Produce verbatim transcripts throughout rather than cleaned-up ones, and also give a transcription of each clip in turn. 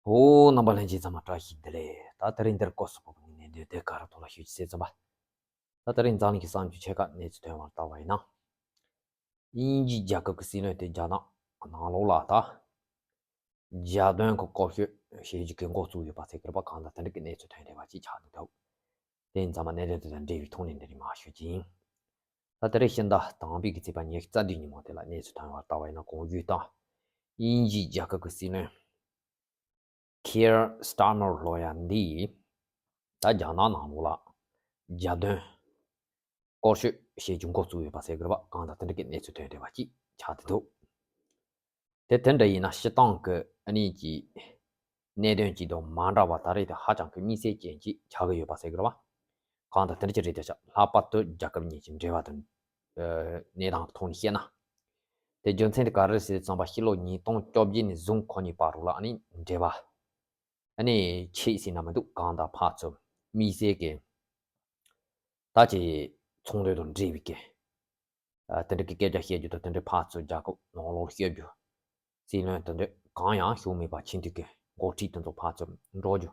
ཨོ། རྣམ་པ་ལྷན་རྒྱས་ཚང་མ་བཀྲ་ཤིས་བདེ་ལེགས། ད་དེ་རིང་འདིར་སྐོར་སོགས་པ་གི་གནད་དོན་དེ་ག་རེ་ཐོག་ལ་ཞུ་རྒྱུ་ཟེར་ཙམ་པ། ད་དེ་རིང་འཛམ་གླིང་གི་གསར་འགྱུར་ཆེ་ཁག་གནས་ཚུལ་ཐོན་པར་བལྟ་བ་ཡིན་ན། དབྱིན་ཇིའི་རྒྱལ་ཁབ་ཀྱི་སྲིད་བློན་དེ་རྒྱ་ནག་ནང་ལོགས་ལ་ད་རྒྱལ་དོན་གྱི་སྐོར་ཤོད་བྱེད་རྒྱུ་གི་འགོ་བཙུགས་ཡོད་པ་ཟེར་གི་རེད་པ། གང་ལྟར་དེ་འདྲ་གི་གནས་ཚུལ་ཐོན་བསྡད་པ་ཅིག་ཆགས་འདུག་དེ་ཡིན་ཙང་མ་གནད་དོན་དེ་དང་འབྲེལ་བའི་ཐོག་ནས་འདི་རིང་མར་ཞུ་རྒྱུ་ཡིན། ད་དེ་རིང་ཕྱི་ཟླ་དང་པོའི་གི་ཚེས་པ་ཉི་ཤུ་རྩ་བདུན་ཉིན་མོ་དེ་ལ་གནས་ཚུལ་ཐོན་པར་བལྟ་བ་ཡིན་ན། གོང་ཞུས་ལྟར་དབྱིན་ཇིའི་རྒྱལ་ཁབ་ཀྱི་སྲིད་བློན་Keir Starmer ལོ་ཡ་འདིས་ད་རྒྱ་ནག་ནང་ལོགས་ལ་རྒྱལ་དོན་སྐོར་ཤོད་བྱེད་རྒྱུ་འགོ་བཙུགས་ཡོད་པ་ཟེར་གི་རེད་པ། གང་ལྟར་དེ་འདྲ་གི་གནས་ཚུལ་ཐོན་བསྡད་པ་ཅིག་ཆགས་བསྡད་འདུག་དེ་དེ་འདྲ་ཡིན་ན་སྤྱིར་བཏང་གི་ཨ་ནི་གི་གནད་དོན་གཅིག་དང་མ་འདྲ་བ་ད་རེས་དེ་ཧ་ཅང་གི་དམིགས་བསལ་ཅན་གཅིག་ཆགས་ཀྱི་ཡོད་པ་ཟེར་གི་རེད་པ། གང་ལྟར་དེ་འདྲ་ཅིག་རེད་ཤག་ལྷག་པར་དུ་རྒྱལ་ཁབ་གཉིས་ཀྱི་འབྲེལ་བ་དང་། ཨ། གནས་སྟངས་ཐོག་ནས་བཤད་ན། དེ་རྒྱུ་མཚན་དེ་ག་རེ་རེད་ཟེར་ཙམ་པ། ཕྱི་ལོ་ཉིས་སྟོང་བཅོ་བརྒྱད་ནས་བཟུང་ཁོ་གཉིས་བར་དུ་ལ་ཨ་ནི་འབྲེལ་བ་ཨ་ནི་ཆད་ཟེར་ན་མི་འདུག་གང་ལྟར་ཕར་ཚུར་དམིགས་བསལ་གྱི་ད་ཅིག་ཚོང་དོན་དང་འབྲེལ་བའི་གི། ཨ། དེ་འདྲ་གི་སྐད་ཆ་བཤད་རྒྱུ་དང་། དེ་འདྲ་ཕར་ཚུར་རྒྱལ་ཁབ་ནང་ལོགས་བཤད་རྒྱུ། སྲིད་བློན་དེ་འདྲ་གང་ཡང་བྱུང་མེད་པ། ཆེས་མཐོའི་གི་འགོ་ཁྲིད་དེ་ཚོ་ཕར་ཚུར་འགྲོ་རྒྱུ་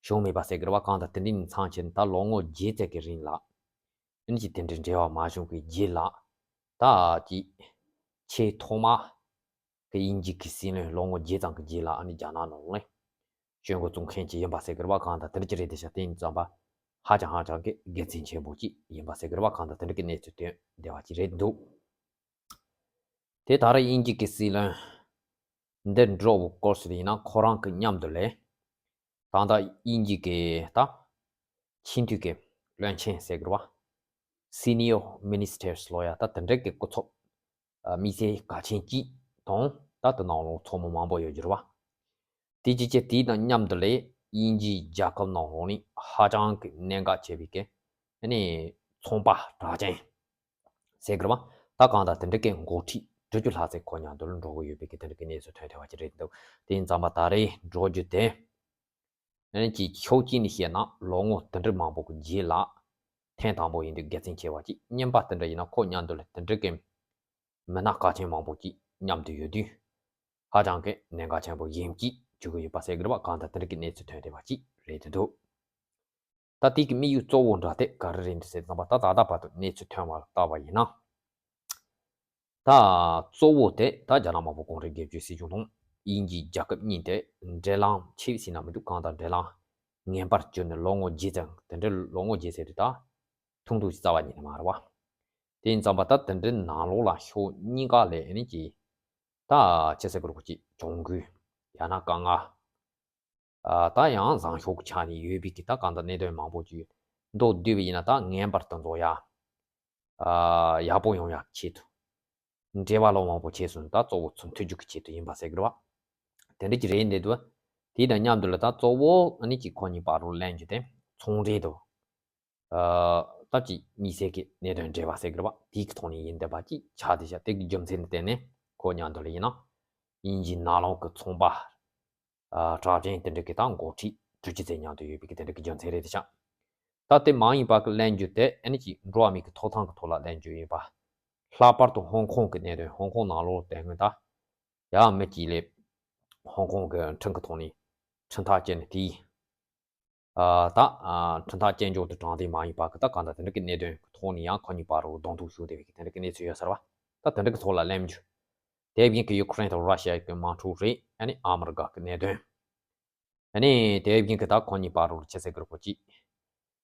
བྱུང་མེད་པ་ཟེར་གི་རེད་པ། གང་ལྟར་དེ་འདྲ་ཡིན་ཙང་ཕྱིན་ད་ལོ་ངོ་བརྒྱད་ཙམ་གི་རིང་ལ། ཨ་ནི་ཅིག་དེ་འདྲའི་འབྲེལ་བ་མ་བྱུང་གི་རྗེས་ལ། ད་ཅིག་ཆེས་ཐོག་མ་གི་དབྱིན་ཇི་གི་སྲིད་བློན་ལོ་ངོ་བརྒྱད་ཙམ་གི་རྗེས་ལ་ཨ་ནི་རྒྱ་ནག་ནང་ལ་བྱོན་འགོ་བཙུགས་མཁན་ཅིག་ཡིན་པ་ཟེར་གི་རེད་པ། གང་ལྟར་དེ་འདྲ་ཅིག་རེད་དེ་ཤག་དེ་ཡིན་ཙང་པ་ཧ་ཅང་ཧ་ཅང་གི་དགེ་མཚན་ཆེན་པོ་ཅིག་ཡིན་པ་ཟེར་གི་རེད་པ། གང་ལྟར་དེ་འདྲ་གི་གནས་ཚུལ་ཐོན་བསྡད་པ་ཅིག་རེད་འདུག་དེ་ད་རེས་དབྱིན་ཇི་གི་སྲིད་བློན་འདི་འགྲོ་བའི་སྐོར་ཟེར་ཡིན་ན། ཁོ་རང་གི་མཉམ་དུ་ལས་ད་ལྟ་དབྱིན་ཇི་གི་ད་ཆེས་མཐོའི་གི་བློན་ཆེན་ཟེར་གི་རེད་པ། Senior Ministers ལོ་ཡ་ད་དེ་འདྲ་གི་སྐུ་ཚབ། ཨ། དམིགས་བསལ་གལ་ཆེན་གཅིག་དང་། ད་དེ་ནང་ལོགས་ཚོགས་མི་མང་པོ་ཡོད་རྒྱུ་རེད་པ། དེ་ཅི་བྱས་དེའི་དང་མཉམ་དུ་ལས་དབྱིན་ཇིའི་རྒྱལ་ཁབ་ནང་ལོགས་ནས་ཧ་ཅང་གི་གནད་འགག་ཆེ་བའི་གི་ཨ་ནི་ཚོང་པ་གྲགས་ཅན་ཟེར་གི་རེད་པ། ད་གང་ལྟར་དེ་འདྲ་གི་འགོ་ཁྲིད་དྲུག་ཅུ་ལྷག་ཙམ་ཁོ་མཉམ་དུ་ལ་འགྲོ་གི་ཡོད་པའི་གི་དེ་འདྲ་གི་གནས་ཚུལ་ཐོན་བསྡད་པ་ཅིག་རེད་འདུག་དེ་ཡིན་ཙང་པ་ད་རེས་འགྲོ་རྒྱུ་དེ། ཨ་ནི་ཅིག་ཕྱོགས་གཅིག་ནས་བཤད་ན་ལོ་ངོ་དེ་འདྲ་མང་པོ་གི་རྗེས་ལ་ཐེངས་དང་པོ་ཡིན་དུས་དགེ་མཚན་ཆེ་བ་ཅིག་གཉིས་པ་དེ་འདྲ་ཡིན་ན་ཁོ་མཉམ་དུ་ལ་དེ་འདྲ་གི་མི་སྣ་གལ་ཆེན་མང་པོ་ཅིག་མཉམ་དུ་ཡོད་དུས། ཧ་ཅང་གི་གནད་འགག་ཆེན་པོ་གཞན་གཅིག་འགྱུར་གི་ཡོད་པ་ཟེར་གི་རེད་པ། གང་ལྟར་དེ་འདྲ་གི་གནས་ཚུལ་ཐོན་བསྡད་པ་ཅིག་རེད་འདུག་ད་དེ་གི་དམིགས་ཡུལ་གཙོ་བོ་འདྲ་དེ་ག་རེ་རེད་འདུག་ཟེར་ཙམ་པ། ད་ད་ལྟ་བར་དུ་གནས་ཚུལ་ཐོན་པར་བལྟ་བ་ཡིན་ན། ད་གཙོ་བོ་དེ་ད་རྒྱ་ནག་དམར་པོ་གངས་རི་རྒྱལ་རྒྱུད་སྲིད་གཞུང་དང་དབྱིན་ཇིའི་རྒྱལ་ཁབ་གཉིས་དེ་འབྲེལ་ལམ་ཆད་ཟེར་ན་མི་འདུག་གང་ལྟར་འབྲེལ་ལམ་ངན་པར་གྱུར་ནས་ལོ་ངོ་བརྒྱད་ཙམ། དེ་འདྲའི་ལོ་ངོ་བརྒྱད་ཟེར་དུས་ད་ཐུང་ཐུང་ཞིག་རྩ་བ་ཉིད་ནས་མ་རེད་པ། དེ་ཡིན་ཙང་པ་ད་དེ་འདྲའི་ནང་ལོགས་ལ་ཕྱོགས་གཉིས་ཀ་ལས་ཨ་ནི་ཅིག་ད་ཅི་ཟེར་དགོས་རེད། ཅིག་གྱོང་གུན་ཡང་ན་དཀའ་ངལ། ཨ། ད་ཡང་བཟང་ཕྱོགས་ཀྱི་ཆ་ནས་ཡོད་པའི་གི་ད་གང་ལྟར་གནད་དོན་མང་པོ་ཅིག་མདོར་བསྡུས་པ་ཡིན་ན། ད་ངན་པར་དེ་ཚོ་ཡ། ཨ། ཡག་པོ་ཡོང་ཡག་ཆེད་དུ། འབྲེལ་བ་ལོ་མང་པོ་བྱས་སོང་། ད་གཙོ་བོ་ཚུར་མཐུད་རྒྱུ་གི་ཆེད་དུ་ཡིན་པ་ཟེར་གི་རེད་པ། དེ་འདྲ་ཅིག་རེད་འདུག་དེ་དང་མཉམ་དུ་ལ་ད་གཙོ་བོ་ཨ་ནི་ཅིག་ཁོ་གཉིས་བར་དུ་ལེན་རྒྱུ་དེ་ཚོང་འབྲེལ་དང་། ཨ། ད་ཅིག་དམིགས་བསལ་གྱི་གནད་དོན་འབྲེལ་བ་ཟེར་གི་རེད་པ། དེའི་གི་ཐོག་ནས་ཡིན་བསྡད་པ་ཅིག་ཆགས་བསྡད་ཤག་དེ་གི་རྒྱུ་མཚན་དེ་བརྟེན་ནས་ཁོ་མཉམ་དུ་ལ་ཡིན་ན་དབྱིན་ཇིའི་ནང་ལོགས་ཀྱི་ཚོང་པ། ཨ། གྲགས་ཅན་དེ་འདྲ་གི་ད་འགོ་ཁྲིད་དྲུག་ཅུ་ཙམ་མཉམ་དུ་ཡོད་པའི་གི་དེ་འདྲ་གི་རྒྱུ་མཚན་རེད་ཤག་ད་དེ་མ་ཡིན་པ་གི་ལེན་རྒྱུ་དེ་ཨ་ནི་ཅིག་འགྲོ་བ་མི་གི་ཐོབ་ཐང་གི་ཐོག་ལ་ལེན་རྒྱུ་ཡིན་པ། ལྷག་པར་དུ་ཧོང་ཀོང་གི་གནད་དོན། ཧོང་ཀོང་ནང་ལོགས་དེ་སྔོན་ད་ཡང་མི་གཅིག་ལས་ཧོང་ཀོང་གི་ཁྲིམས་ཀྱི་ཐོག་ནས་ཁྲིམས་ཐག་བཅད་ནས་དེའི། ཨ། ད། ཨ། ཁྲིམས་ཐག་བཅད་འཇོག་དེ་དྲང་བདེན་མ་ཡིན་པ་གི་ད་གང་ལྟར་དེ་འདྲ་གི་གནད་དོན་གི་ཐོག་ནས་ཡང་ཁོ་གཉིས་བར་དུ་གདོང་ཐུག་བྱུང་བསྡད་པའི་གི་དེ་འདྲ་གི་གནས་ཚུལ་ཡོད་ས་རེད་པ། ད་དེ་འདྲ་གི་ཐོག་ལ་ལེན་རྒྱུ། དེ་བཞིན་གི་ཡུ་ཀེ་རེན་དང་ར་ཤི་ཡ་གི་དམག་འཁྲུག་རེད། ཨ་ནི་ཨ་མི་རི་ཀ་གི་གནད་དོན། ཨ་ནི་དེ་བཞིན་གི་ད་ཁོ་གཉིས་བར་དུ་ཅི་ཟེར་དགོས་རེད། ཁོ་ཅིག་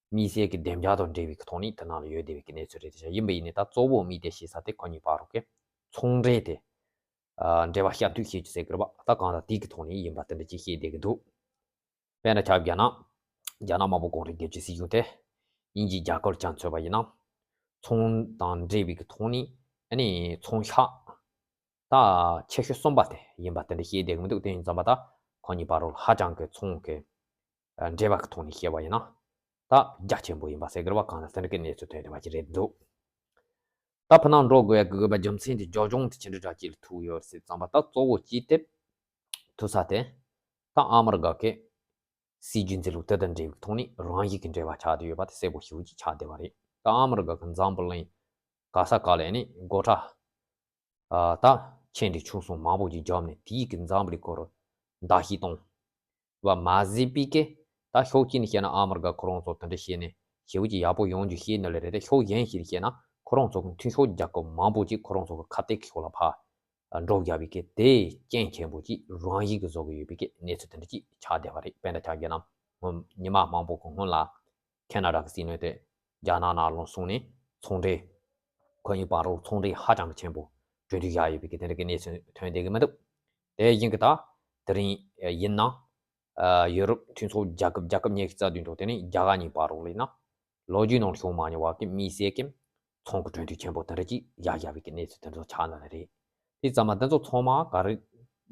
དམིགས་བསལ་གྱི་བདེ་འཇགས་དང་འབྲེལ་བའི་གི་ཐོག་ནས་དེ་ནང་ལ་ཡོད་བསྡད་པའི་གི་གནས་ཚུལ་རེད་ཤག་ཡིན་པ་ཡིན་ནའི་ད་གཙོ་བོ་དམིགས་གཏད་བྱེད་ས་དེ་ཁོ་གཉིས་བར་དུ་གི་ཚོང་འབྲེལ་དེ། ཨ། འབྲེལ་བ་ཞབས་འདེགས་ཞུ་རྒྱུ་ཟེར་གི་རེད་པ། ད་གང་ལྟར་དེ་གི་ཐོག་ནས་ཡིན་པ་དེ་འདྲ་ཅིག་བཤད་བསྡད་ཀྱི་འདུག་དཔེར་ན་ཆ་བཞག་ན། རྒྱ་ནག་དམར་པོ་གངས་རི་རྒྱལ་རྒྱུད་སྲིད་གཞུང་དེ་དབྱིན་ཇིའི་རྒྱལ་ཁབ་ལ་ཆ་མཚོན་པ་ཡིན་ན། ཚོང་དང་འབྲེལ་བའི་གི་ཐོག་ནས་ཨ་ནི་ཚོང་ཤག་ད་ཆེ་ཤོས་གསུམ་པ་དེ་ཡིན་པ་དེ་འདྲ་བཤད་བསྡད་ཀྱི་མི་འདུག་དེ་ཡིན་ཙང་པ་ད་ཁོ་གཉིས་བར་དུ་ཧ་ཅང་གི་ཚོང་གི་འབྲེལ་བ་གི་ཐོག་ནས་བཤད་པ་ཡིན་ན། ད་རྒྱ་ཆེན་པོ་ཡིན་པ་ཟེར་གི་རེད་པ། གང་ལྟར་དེ་འདྲ་གི་གནས་ཚུལ་ཐོན་བསྡད་པ་ཅིག་རེད་འདུག་ད་ཕ་ནང་འགྲོ་དགོས་ཡ་གི་དགོས་པ་རྒྱུ་མཚན་དེ་རྒྱབ་ལྗོངས་དེ་ཅི་འདྲ་འདྲ་ཅིག་ལ་ཐུག་ཡོད་ཟེར་ཙམ་པ། ད་གཙོ་བོ་གཅིག་དེ་ཐུག་ས་དེ་ད་ཨ་མི་རི་ཀ་གི་སྲིད་ཇུས་འཛིན་ལུགས་དེ་དང་འབྲེལ་བའི་ཐོག་ནས་རང་བཞིན་གྱི་འབྲེལ་བ་ཆགས་བསྡད་ཡོད་པ་དེ་གསལ་པོ་ཞེ་པོ་ཅིག་ཆགས་བསྡད་པ་རེད། ད་ཨ་མི་རི་ཀ་གི་འཛམ་བུ་གླིང་ག་ས་ག་ལ་ནས་སྒོ་ཁྲལ། ཨ། ད་ཆེ་འབྲིང་ཆུང་གསུམ་མང་པོ་ཅིག་བརྒྱབ་ནས་དེའི་གི་འཛམ་བུ་གླིང་སྐོར་བརྡབ་གསིག་གཏོང་ བ་མ་ཟད་པའི་གི་ད་ཕྱོགས་གཅིག་ནས་བཤད་ན་ཨ་མི་རི་ཀ་ཁོ་རང་ཚོ་དེ་འདྲ་བཤད་ནས་ཞེ་པོ་ཅིག་ཡག་པོ་ཡོང་རྒྱུ་བཤད་ནི་ལ་རེད་དེ། ཕྱོགས་གཞན་ཞིག་བཤད་ན་ཁོ་རང་ཚོ་གི་མཐུན་ཕྱོགས་རྒྱལ་ཁབ་མང་པོ་ཅིག་ཁོ་རང་ཚོ་གི་ཁ་གཏད་ཀྱི་ཕྱོགས་ལ་ཕར་འགྲོ་བཞག་པའི་གི་དེ་རྐྱེན་ཆེན་པོ་ཅིག་རང་བཞིན་གྱི་བཟོ་གི་ཡོད་པའི་གི་གནས་ཚུལ་དེ་འདྲ་ཅིག་ཆགས་བསྡད་པ་རེད། དཔེར་ན་ཆ་བཞག་ན་སྔོན་ཉི་མ་མང་པོ་གི་སྔོན་ལ་ཁེ་ན་ཌ་གི་སྲིད་བློན་དེ་རྒྱ་ནག་ནང་ལ་སོང་ནས་ཚོང་འབྲེལ་ཁོ་གཉིས་བར་རུ་ཚོང་འབྲེལ་ཧ་ཅང་གི་ཆེན་པོ་གྲོས་མཐུན་བཞག་ཡོད་པའི་གི་དེ་འདྲ་གི་གནས་ཚུལ་ཐོན་བསྡད་གི་མི་འདུག་དེ་བཞིན་གི་ད་དེ་རིང་ཡིན་ན། ཨ། ཡུ་རོབ་མཐུན་ཚོགས་རྒྱལ་ཁབ་རྒྱལ་ཁབ་ཉི་ཤུ་རྩ་བདུན་དང་དེ་ནས་རྒྱ་གར་གཉིས་བར་རོགས་ལས་ན། ལོ་རྒྱུས་ནང་བྱུང་མ་མྱོང་བ་གི་དམིགས་བསལ་གྱི་ཚོང་གི་གྲོས་མཐུན་ཆེན་པོ་དེ་འདྲ་ཅིག་བཞག་བཞག་པའི་གི་གནས་ཚུལ་དེ་ཚོ་ཆགས་ནི་རེད། དེ་ཙམ་མ་དེ་ཚོ་ཚང་མ་ག་རེ།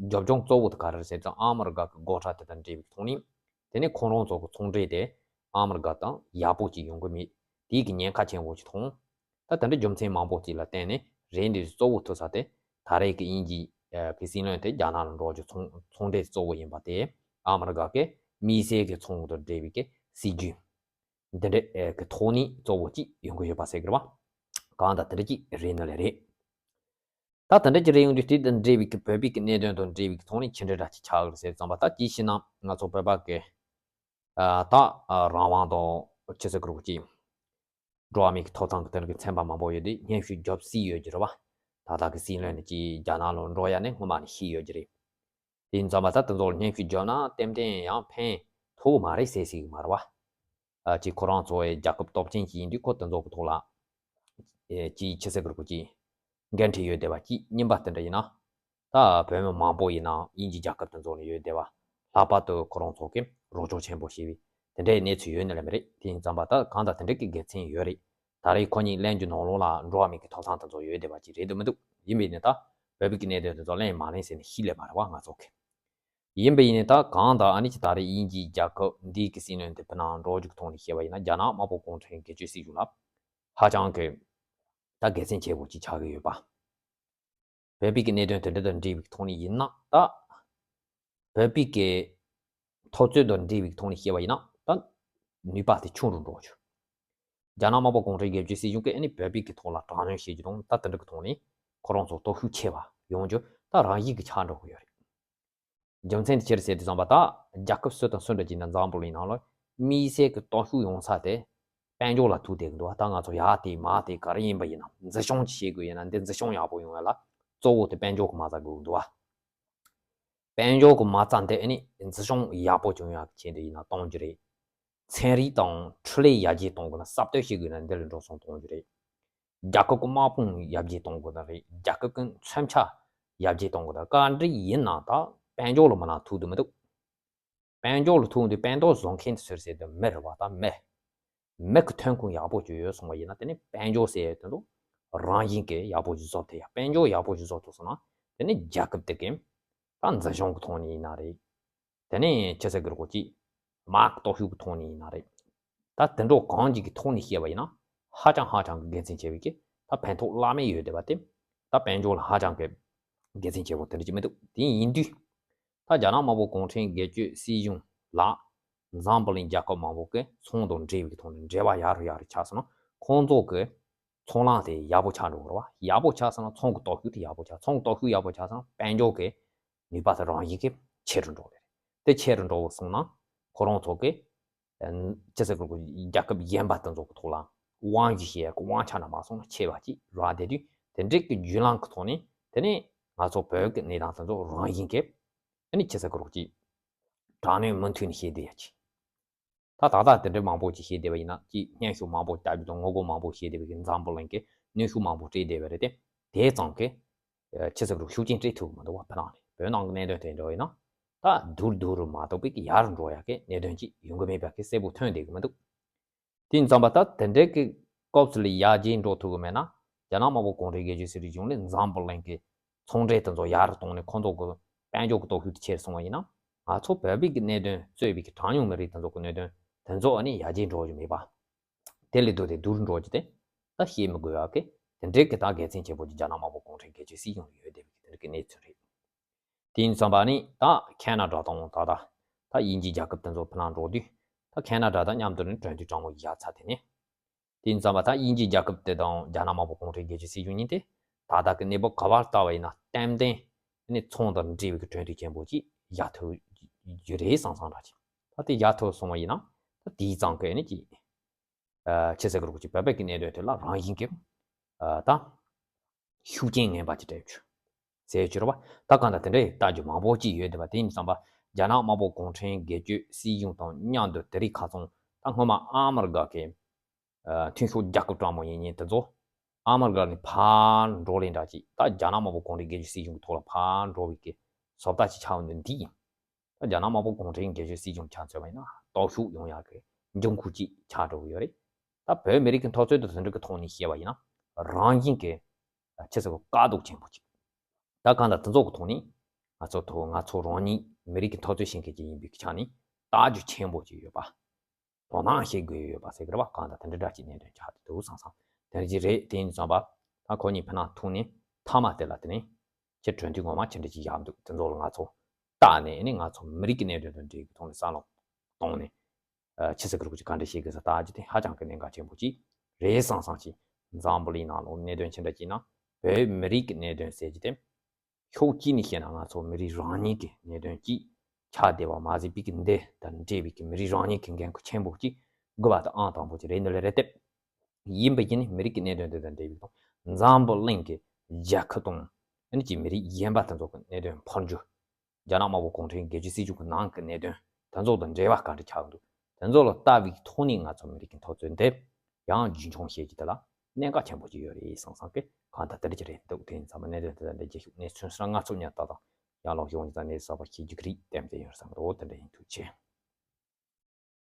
རྒྱབ་ལྗོངས་གཙོ་བོ་དེ་ག་རེ་རེད་ཟེར་ཙང་ཨ་མི་རི་ཀ་གི་དགོད་བྲ་དེ་དང་འབྲེལ་བའི་ཐོག་ནས། དེ་ནས་ཁོང་རང་ཚོ་གི་ཚོང་འབྲེལ་དེ་ཨ་མི་རི་ཀ་དང་ཡག་པོ་ཅིག་ཡོང་གི་མེད། དེའི་གི་ཉེན་ཁ་ཆེན་པོ་ཅིག་མཐོང་། ད་དེ་འདྲ་རྒྱུ་མཚན་མང་པོ་ཅིག་ལ་བརྟེན་ནས་རེད། འདི་གཙོ་བོ་ཐུག་ས་དེ་ད་རེས་ཀྱི་དབྱིན་ཇི་གི་སྲིད་བློན་དེ་རྒྱ་ནག་ལ་འགྲོ་རྒྱུ་ཚོང་ཚོང་འབྲེལ་གཙོ་བོ་ཡིན་པ་དེ་ཨ་མི་རི་ཀ་གི་དམིགས་བསལ་གྱི་ཚོང་དང་འབྲེལ་བའི་གི་སྲིད་ཇུས་འདི་འདྲ་གི་ཐོག་ནས་གཙོ་བོ་ཅིག་ཡོང་གི་ཡོད་པ་ཟེར་གི་རེད་བ། གང་ལྟར་དེ་འདྲ་ཅིག་རེད་ནི་ལས་རེད། ད་དེ་འདྲ་ཅིག་རེད། ཡོང་དུས་དེ་དང་འབྲེལ་བའི་གི་བོད་པའི་གི་གནད་དོན་དང་འབྲེལ་བའི་གི་ཐོག་ནས་ཅི་འདྲ་འདྲ་ཅིག་ཆགས་གི་རེད་ཟེར་ཙམ་པ། ད་ཅིའི་ཕྱིར་ན་ང་ཚོ་བོད་པ་གི་ཨ། ད་ཨ། རང་དབང་དང་ཆི་ཟེར་གི་རེད་གོ་ཅིག་འགྲོ་བ་མིའི་ཐོབ་ཐང་གི་དེ་འདྲ་གི་ཚན་པ་མང་པོ་ཡོད་དེ་སྙན་ཞུ་བརྒྱབ་སྲིད་ཡོད་ཀྱི་རེད་བ། ད་ལྟ་གི་སྲིད་བློན་ནི་ཅིག་རྒྱ་ནག་ལ་འགྲོ་ཡ་ནི་སྔོན་མ་ནས་ཤེས་ཡོད་ཀྱི་རེད། དེ་ཡིན་ཙང་མ་ད་དེ་ཚོ་ལ་སྙན་ཞུ་བརྒྱབ་ན་ཏན་ཏན་ཡང་ཕན་ཐོགས་མ་རེད་ཟེར་སྲིད་གི་མ་རེད་བ། ཨ། ཅིག་ཁོ་རང་ཚོ་ཡི་རྒྱལ་ཁབ་སྟོབས་ཆེན་ཅིག་ཡིན་དུས་ཁོ་དེ་ཚོ་གི་ཐོག་ལ་ཨེ། ཅིག་ཆི་ཟེར་གི་རེད་གོ་ཅིག་འགན་འཁྲི་ཡོད་བསྡད་པ་ཅིག་རྙིང་པ་དེ་འདྲ་ཡིན་ན། ད་བོད་མི་མང་པོ་ཡིན་ནའང་དབྱིན་ཇི་རྒྱལ་ཁབ་དེ་ཚོ་ནས་ཡོད་བསྡད་པ། ལྷག་པར་དུ་ཁོ་རང་ཚོ་གིས་རོགས་སྐྱོར་ཆེན་པོ་བྱས་པའི་དེ་འདྲའི་གནས་ཚུལ་ཡོད་ནི་ལས་མ་རེད། དེ་ཡིན་ཙང་མ་ད་གང་ལྟར་དེ་འདྲའི་གི་དགེ་མཚན་ཡོད་རེད། ད་རེས་ཁོ་གཉིས་གླེང་རྒྱུ་ནང་ལོགས་ལ་འགྲོ་བ་མིའི་གི་ཐོབ་ཐང་དེ་ཚོ་ཡོད་བསྡད་པ་ཅིག་རེད་འདུག་མི་འདུག་ཡིན་པས་ནི་ད་བོད་པའི་གི་གནད་དོན་དེ་ཚོ་གླེང་མ་གླེང་ཟེར་ནས་ཤེས་ལེ་མ་རེད་བ་ང་ཚོ་གི། ཡིན་པས་ནི་ད་གང་ལྟར་ཨ་ནི་ཅིག་ད་རེས་དབྱིན་ཇིའི་རྒྱལ་ཁབ་འདིའི་གི་སྲིད་བློན་དེ་བོད་ནང་འགྲོ་རྒྱུ་གི་ཐོག་ནས་བཤད་པ་ཡིན་ན་རྒྱ་ནག་དམར་པོ་གུང་ཁྲན་སྒེར་གཅོད་སྲིད་གཞུང་ལ་ཧ་ཅང་གི་ད་དགེ་མཚན་ཆེ་བོ་ཅིག་ཆགས་ཀྱི་ཡོད་པ། བོད་པའི་གི་གནད་དོན་དེ་འདྲ་དང་འབྲེལ་བའི་ཐོག་ནས་ཡིན་ན་ད། བོད་པའི་གི་འཐབ་རྩོད་དང་འབྲེལ་བའི་ཐོག་ནས་བཤད་པ་ཡིན་ན་ད། ནུས་པ་དེ་ཆུང་རུ་འགྲོ་བཅུག་རྒྱ་ནག་དམར་པོ་གུང་ཁྲན་སྒེར་གཅོད་སྲིད་གཞུང་གིས་ཨ་ནི་བོད་པའི་གི་ཐོག་ལ་དྲག་གནོན་བྱེད་རྒྱུ་དང་ད་དེ་འདྲ་གི་ཐོག་ནས་ཁོ་རང་ཚོ་སྟོབས་ཤུགས་ཆེ་བ་ཡོང་རྒྱུ་ད་རང་བཞིན་གི་ཆགས་འགྲོ་གི་ཡོད་རེད། རྒྱུ་མཚན་དེ་ཅི་རེད་ཟེར་དུས་ཙམ་པ་ད་རྒྱལ་ཁབ་སུ་དང་སུ་འདྲ་ཅིག་ན་འཛམ་བུ་གླིང་ནང་ལ་དམིགས་བསལ་གི་སྟོབས་ཤུགས་ཡོང་ས་དེ་དཔལ་འབྱོར་ལ་ཐུག་བསྡད་གི་འདུག་ད་ང་ཚོ་ཡག་དེ་མ་དེ་ག་རེ་ཡིན་པ་ཡིན་ན་འཛིན་སྐྱོང་ཅིག་བྱེད་དགོས་ཡིན་ན་འདི་འཛིན་སྐྱོང་ཡག་པོ་ཡོང་ཡ་ལ་གཙོ་བོ་དེ་དཔལ་འབྱོར་གི་མ་རྩ་དགོས་གི་འདུག་བ། དཔལ་འབྱོར་གི་མ་རྩ་འདི་ཨ་ནི་འཛིན་སྐྱོང་ཡག་པོ་བྱུང་ཡག་གི་ཆེད་དུ་ཡིན་ན་གཏོང་རྒྱུ་རེད། ཚན་རིག་དང་འཕྲུལ་ལས་ཡར་རྒྱས་གཏོང་དགོས་ན་གསར་གཏོད་བྱེད་དགོས་ན་འདི་ལ་འགྲོ་སོང་གཏོང་རྒྱུ་རེད། རྒྱལ་ཁབ་ཀྱི་དམག་དཔུང་ཡར་རྒྱས་གཏོང་དགོས་ན་རེད། རྒྱལ་ཁབ་ཀྱི་མཚོན་ཆ་ཡར་རྒྱས་གཏོང་དགོས་ན་ག་འདྲ་ཡིན་ན་ད་དཔལ་འབྱོར་ལ་མ་ན་ཐུག་དུ་མི་འདུག་དཔལ་འབྱོར་ལ་ཐུག་དུས་དཔལ་འབྱོར་བཟོ་མཁན་དེ་སུ་རེད་ཟེར་དུས་མི་རེད་བ། ད་མི། མི་གི་ཐོན་ཁུངས་ཡག་པོ་ཅིག་ཡོད་སོང་བ་ཡིན་ན་དེ་ནི་དཔལ་འབྱོར་ཟེར་ཡ་དེ་ཚོ་རང་བཞིན་གྱིས་ཡག་པོ་ཅིག་བཟོ་ཐུབ་ཡ། དཔལ་འབྱོར་ཡག་པོ་ཅིག་བཟོ་ཐུབ་སོང་ན་དེ་ནི་རྒྱལ་ཁབ་དེ་གའི་ད་འཛིན་སྐྱོང་གི་ཐོག་ནས་ཡིན་ན་རེད། དེ་ནས་ཅི་ཟེར་གི་རེད་གོ་ཅིག་དམག་སྟོབས་ཤུགས་ཀྱི་ཐོག་ནས་ཡིན་ན་རེད། ད་དེ་འདྲ་གང་ཅིག་གི་ཐོག་ནས་བཤད་པ་ཡིན་ན་ཧ་ཅང་ཧ་ཅང་གི་དགེ་མཚན་ཆེ་བའི་གི་ད་ཕན་ཐོགས་བླ་མེད་ཡོད་བསྡད་པ་དེ་ད་དཔལ་འབྱོར་ལ་ཧ་ཅང་གི་དགེ་མཚན་ཆེ་བོ་དེ་འདྲ་ཅིག་མི་འདུག་དེ་ཡིན་དུས་ད་རྒྱ་ནག་དམར་པོ་གུང་ཁྲན་སྒེར་གཅོད་སྲིད་གཞུང་ལ་འཛམ་བུ་གླིང་རྒྱལ་ཁབ་མང་པོ་གི་ཚོང་དང་འབྲེལ་བའི་གི་ཐོག་ནས་འབྲེལ་བ་ཡག་རུ་ཡག་རུ་ཆགས་སོང་ན་ཁོང་ཚོ་གི་ཚོང་ལམ་དེ་ཡག་པོ་ཆགས་འགྲོ་གི་རེད་བ། ཡག་པོ་ཆགས་སོང་ན་ཚོང་གི་སྟོབས་ཤུགས་དེ་ཡག་པོ་ཆགས། ཚོང་གི་སྟོབས་ཤུགས་ཡག་པོ་ཆགས་སོང་ན་དཔལ་འབྱོར་གི་ནུས་པ་དེ་རང་བཞིན་གྱིས་ཆེ་རུ་འགྲོ་གི་རེད། དེ་ཆེ་རུ་འགྲོ་སོང་ན་ཁོ་རང་ཚོ་གི་ཨ་ཅི་ཟེར་དགོས་རྒྱལ་ཁབ་གཞན་པ་དེ་ཚོ་གི་ཐོག་ལ་དབང་སྒྱུར་བྱེད་ཡག་གི་དབང་ཆ་ན་མ་སོང་ན་ཆེ་བ་ཅིག་རག་བསྡད་དུས་དེ་འདྲའི་གི་བརྒྱུད་ལམ་གི་ཐོག་ནས་དེ་ནས་ང་ཚོ་བོད་ཀྱི་གནས་སྟངས་དེ་ཚོ་རང་བཞིན་གྱིས་ཨ་ནི་ཅི་ཟེར་དགོས་རེད་ཅིག་དྲག་གནོན་མུ་མཐུད་ནས་བྱེད་བསྡད་ཡ་ཅིག་ད་ད་ལྟ་དེ་འདྲའི་མང་པོ་ཅིག་བྱེད་བསྡད་པ་ཡིན་ན་ཅིག་སྙན་ཞུ་མང་པོ་བཏབ་རྒྱུ་དང་ངོ་རྒོལ་མང་པོ་བྱེད་བསྡད་པའི་གི་འཛམ་བུ་གླིང་གི་གནོན་ཤུགས་མང་པོ་སྤྲད་བསྡད་པ་རེད་དེ། དེ་ཙམ་གི་ཨ་ཅི་ཟེར་རུ་ཤུགས་རྐྱེན་སྤྲད་ཐུབ་ཀྱི་མི་འདུག་བ། བོད་ནང་གི་གནད་དོན་དེ་འདྲ་ཡིན་ན་ད་སྡུག་རུ་སྡུག་རུ་མ་གཏོགས་པའི་གི་ཡག་རུ་འགྲོ་ཡག་གི་གནད་དོན་ཅིག་ཡོང་གི་མེད་པ་གི་གསལ་པོ་ཐོན་བསྡད་ཀྱི་མི་འདུག་དེ་ཡིན་ཙང་པ་ད་དེ་འདྲའི་གི་སྐབས་སུ་ལ་ཡར་རྒྱས་འགྲོ་ཐུབ་ཀྱི་མེད་ན་རྒྱ་ནག་དམར་པོ་གུང་ཁྲན་སྒེར་གཅོད་སྲིད་གཞུང་ནས་འཛམ་བུ་གླིང་གི་ཚོང་འབྲེལ་དེ་ཚོ་ཡག་རུ་གཏོང་ནས་ཁོང་ཚོ་གི་དཔལ་འབྱོར་གི་སྟོབས་ཤུགས་དེ་ཆེ་རུ་སོང་བ་ཡིན་ན་ང་ཚོ་བོད་པའི་གི་གནད་དོན་གཙོས་པའི་གི་གྲངས་ཉུང་མི་རིགས་དེ་ཚོ་གི་གནད་དོན་དེ་ཚོ་ཨ་ནི་ཡར་རྒྱས་འགྲོ་རྒྱུ་མེད་པ། དེ་ལས་ལྡོག་སྟེ་སྡུག་རུ་འགྲོ་རྒྱུ་དེ་ད་བཤད་མི་དགོས་ཡག་གི་དེ་འདྲའི་གི་ད་དགེ་མཚན་ཆེན་པོ་ཅིག་རྒྱ་ནག་དམར་པོ་གུང་ཁྲན་སྒེར་གཅོད་སྲིད་གཞུང་ལ་ཡོད་བསྡད་པའི་གི་དེ་འདྲ་གི་གནས་ཚུལ་རེད། དེ་ཡིན་ཙང་པ་ནི་ད་ཁེ་ན་ཌ་དང་ད་ད་ད་དབྱིན་ཇིའི་རྒྱལ་ཁབ་དེ་ཚོ་ཕི་ནང་འགྲོ་དུས་ད་ཁེ་ན་ཌ་དང་མཉམ་དུ་ནི་གྲོས་མཐུན་དྲང་མོ་བཞག་ཚར། དེ་ནས་དེ་ཡིན་ཙང་པ་ད་དབྱིན་ཇིའི་རྒྱལ་ཁབ་དེ་དང་རྒྱ་ནག་དམར་པོ་གུང་ཁྲན་སྒེར་གཅོད་སྲིད་གཞུང་གཉིས་དེ་ད་ལྟ་གི་གནས་བབ་ག་བར་ལྟ་བ་ཡིན་ན་ཏན་ཏན་ནི་ཚོང་དང་འབྲེལ་བའི་གི་གྲོས་མཐུན་ཆེན་པོ་ཅིག་བཞག་ཐུབ་ རྒྱུ་རེད་བསམ་བསམ་འདྲ་ཅིག་ད་དེ་རྒྱག་ཐུབ་སོང་བ་ཡིན་ན། ད་དེའི་ཙང་གི་ནི་ཅིག་ཨ་ཆི་ཟེར་གི་རེད། ཅིག་བོད་པའི་གི་གནད་དོན་དེ་ལ་རང་བཞིན་གྱི་ཨ་ད་ཤུགས་རྐྱེན་ངན་པ་ཅིག་སྤྲད་ཆོག་ཟེར་རྒྱུ་རེད་པ། ད་གང་ལྟར་དེ་འདྲའི་ལྟ་རྒྱུ་མང་པོ་ཅིག་ཡོད་བསྡད་པ་དེ་ཡིན་བསམ་པ། རྒྱ་ནག་དམར་པོ་གུང་ཁྲན་སྒེར་གཅོད་སྲིད་གཞུང་དང་མཉམ་དུ་དེ་རིང་ཁ་སང་ད་སྔོན་མ་ཨ་མི་རི་ཀ་གི་ཨ་མཐུན་ཕྱོགས་རྒྱལ་ཁབ་གྲངས་མང་ཡིན་མཁན་དེ་ཚོ་ཨ་མི་རི་ཀ་ནས་ཕར་འགྲོ་ལེ་འདྲ་ཅིག་ད་རྒྱ་ནག་དམར་པོ་གུང་ཁྲན་སྒེར་གཅོད་སྲིད་གཞུང་གི་ཐོག་ལ་ཕར་འགྲོ་བའི་གི་བཟོ་ལྟ་ཅིག་ཆགས་ཡོང་དུས་འདི་ཡིན། ད་རྒྱ་ནག་དམར་པོ་གུང་ཁྲན་སྒེར་གཅོད་སྲིད་གཞུང་ཆ་མཚོན་པ་ཡིན་ན་སྟོབས་ཤུགས་ཡོང་ཡག་གི་འགན་ཁུར་ཅིག་ཆགས་འགྲོ་གི་ཡོད་རེད། ད་བོད་མི་རིགས་ཀྱི་འཐབ་རྩོད་དེ་དེ་འདྲ་གི་ཐོག་ནས་བཤད་པ་ཡིན་ན་རང་བཞིན་གྱི་ཆེ་ས་གི་དཀའ་སྡུག་ཆེན་པོ་ཅིག་ད་གང་ལྟར་དེ་ཚོ་གི་ཐོག་ནས་ང་ཚོ་ཐོག་ང་ཚོ་རང་ཉིད་མི་རིགས་ཀྱི་འཐབ་རྩོད་བྱེད་མཁན་ཅིག་ཡིན་པའི་ཆ་ནས་ལྟ་རྒྱུ་ཆེན་པོ་ཅིག་ཡོད་པ། དོ་སྣང་བྱེད་དགོས་ཡོད་པ་ཟེར་གི་རེད་པ། གང་ལྟར་དེ་འདྲ་འདྲ་ཅིག་གནད་དོན་ཆགས་བསྡད་འདུག་བསམ་བསམ་དེ་འདྲ་ཅིག་རེད། དེ་ཡིན་ཙང་པ་ད་ཁོ་གཉིས་ཕི་ནང་ཐུག་ནས་མཐའ་མ་དེ་ལ་དེ་ནས་ཁྱེད་གྲོས་མཐུན་ངོ་མ་ཅི་འདྲ་ཅིག་བཞག་འདུག་དེ་ཚོ་ལ་ང་ཚོ་ལྟ་ནས་ནི་ང་ཚོ་མི་རིགས་ཀྱི་གནད་དོན་དང་འབྲེལ་གྱི་ཐོག་ནས་བསམ་བློ་གཏོང་ནས་ཨ་ཆི་ཟེར་གི་རེད། ཅིག་ག་འདྲ་བྱེད་དགོས་ས་ལྟ་རྒྱུ་དེ་ཧ་ཅང་གི་གནད་འགག་ཆེན་པོ་ཅིག་རེད་བསམ་བསམ་ཅིག་འཛམ་བུ་གླིང་ནང་ལོགས་གནད་དོན་ཅི་འདྲ་ཅིག་ན་བོད་མི་རིགས་ཀྱི་གནད་དོན་ཟེར་རྒྱུ་དེ། ཕྱོགས་གཅིག་ནས་བཤད་ན་ང་ཚོ་མི་རིགས་རང་ཉིད་ཀྱི་གནད་དོན་གཅིག་ཆགས་བསྡད་པ་མ་ཟད་པའི་གི་འདི་དང་འབྲེལ་བའི་གི་མི་རིགས་རང་ཉིད་ཀྱི་འགན་ཁུར་ཆེན་པོ་གཅིག་དགོས་པ་དང་ཨང་དང་པོ་གཅིག་རེད། འདི་ལ་རེ་ལྟོས་ཡིན་པ་ཡིན་ནི་མི་རིགས་ཀྱི་གནད་དོན་འདི་དང་འབྲེལ་བའི་དང་འཛམ་བུ་གླིང་གི་རྒྱལ་ཁབ་དང་ཨ་ནི་ཀྱི་མི་རིགས་གཞན་པ་དེ་ཚོ་གི་གནད་དོན་འཕོ་འགྱུར། རྒྱ་ནག་དམར་པོ་གུང་ཁྲན་སྒེར་གཅོད་སྲིད་གཞུང་གི་ནང་གི་གནད་དོན་དེ་ཚོ་དང་འབྲེལ་བ་ག་འདྲ་ཆགས་འདུག་དེ་ཚོ་ལ་ལྟ་བའི་ཐོག་ནས་ང་ཚོ་མི་རིགས་ཀྱི་འཐབ་རྩོད་འདི་ཡང་རྒྱུན་འཁྱོངས་བྱེད་ཀྱི་དེ་ལ་གནད་འགག་ཆེན་པོ་ཅིག་ཡོད་རེད་བསམ་བསམ་གི་གང་ལྟར་དེ་འདྲ་ཅིག་རེད་འདུག་དེ་ཡིན་ཙང་མ་གནད་དོན་དེ་ལ་འདྲ་རྒྱལ་ཤུགས་གནས་ཚུལ་སོགས་ང་ཚོ་ཉར་ལྟ་དང་ཡང་ལོག་ཡོང་ཙང་གནས་ཚུལ་གསར་པ་ཤེས་རྒྱུ་གི་རིགས་ཏན་ཏན་ཡོད་བསམ་གི་འདུག་དེ་འདྲ་ཡིན། ཐུགས་རྗེ་ཆེ།